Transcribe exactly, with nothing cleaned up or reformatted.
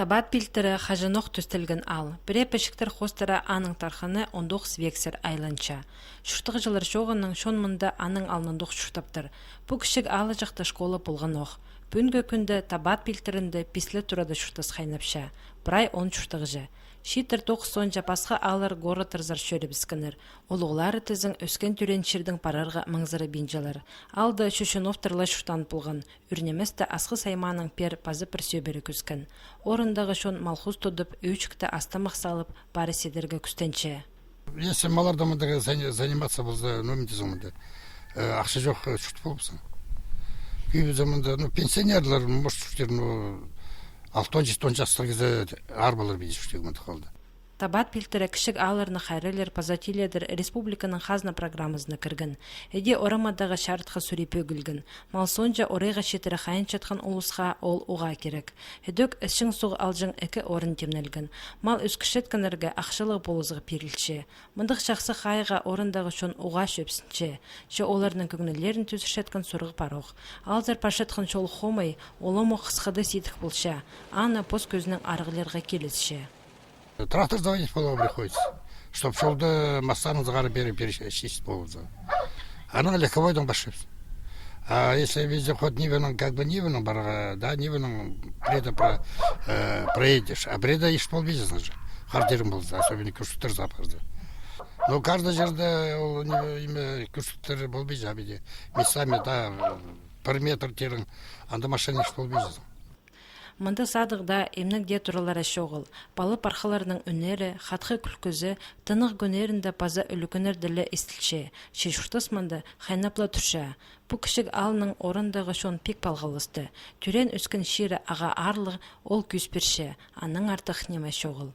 Табат пилтірі хаҷанох тӧстелген аал. Пірее пічіктер хоостыра аның тархыны он тоғыс вексер айланча. Чуртағҷылар чооғынаң чон мында аның алнындох чуртаптыр. Пу кічіг аалҷахта школа полғанох. Пӱӱнгі кӱнде Табат пилтірінде пис ле турада чуртас хайнапча. Прай он чуртағҷы. Чииттер тоғысонҷа пасха ааллар городтарзар чӧрібіскеннер. Улуғлары тізең ӧскен-тӧреен чирдең парарға маңзырабинчалар. Аалда Чучуновтар ла чуртаан полған. Ӱр ниместе Асхыс аймааның пеер паза пір сӧбіре кӧскен. Орындағы чон мал-хоос тудып, ӧӧчікті ас-тамах салып, пара сидерге кӱстенче. Если малларда мында зани-, заниматься полза, ну, мин тізең мында. Э, ахча чох, э, чурт полыбысхан. Кӧбізі мында, ну, пенсионерлар, может, чуртир, ну, алтон, читон частығ кізі аар полар, пиди чуртир мында халда. Табат пилтірі кічіг аалларны хайраллир паза тиледір республиканың хазна программазына кірген. Іди орамадағы чарытха сури пӧгілген. Мал соонҷа орайға читіре хайынчатхан улусха ол уғаа кирек. Ідӧк ісчең-суғ алҷаң ікі орын тимнелген. Мал ӧскірчеткеннерге ахчалығ полызығ пирілче. Мындағ чахсы хайығға орындағы чон уғаа чӧпсінче. Че оларның кӧңнілерін тӱзірчеткен сурығ пар ох. Аалзар парчатхан чол хомай, ол омох хысхыда сидік полча. Аны пос кӧзінең арығлирға килісче. Трактор заводить поларға приходится, чтоб чолды мастарын сығара пер-, перечистить полза. Анаң легковойдаң парчабыс. А если вездеход Ниваның, как бы Ниваның парарға, да, Ниваның пірееде про-, э, проедешь, а пірееде ишт полбинчазың же. Хартирың полза, особенно кӱрстіктер сап парза. Но каждый чирде ол не, име, кӱрстіктер полбинча, а пиди местами, да, пір метр тирің, анда машина ишт полбинчазың. Мында садығ даа, имнег дее туралар чоғыл. Пала-пархаларның ӱннері, хатхы кӱлкізі тынағ кӱннерінде паза ӱлӱкӱннерде ле истілче, че чуртас мында хайнап ла турча. Пу кічіг аалның орындағы чон пик палғалысты. Тӧреен-ӧскен чирі ағаа аарлығ, ол кӧзіт пирче, аннаң артых ниме чоғыл.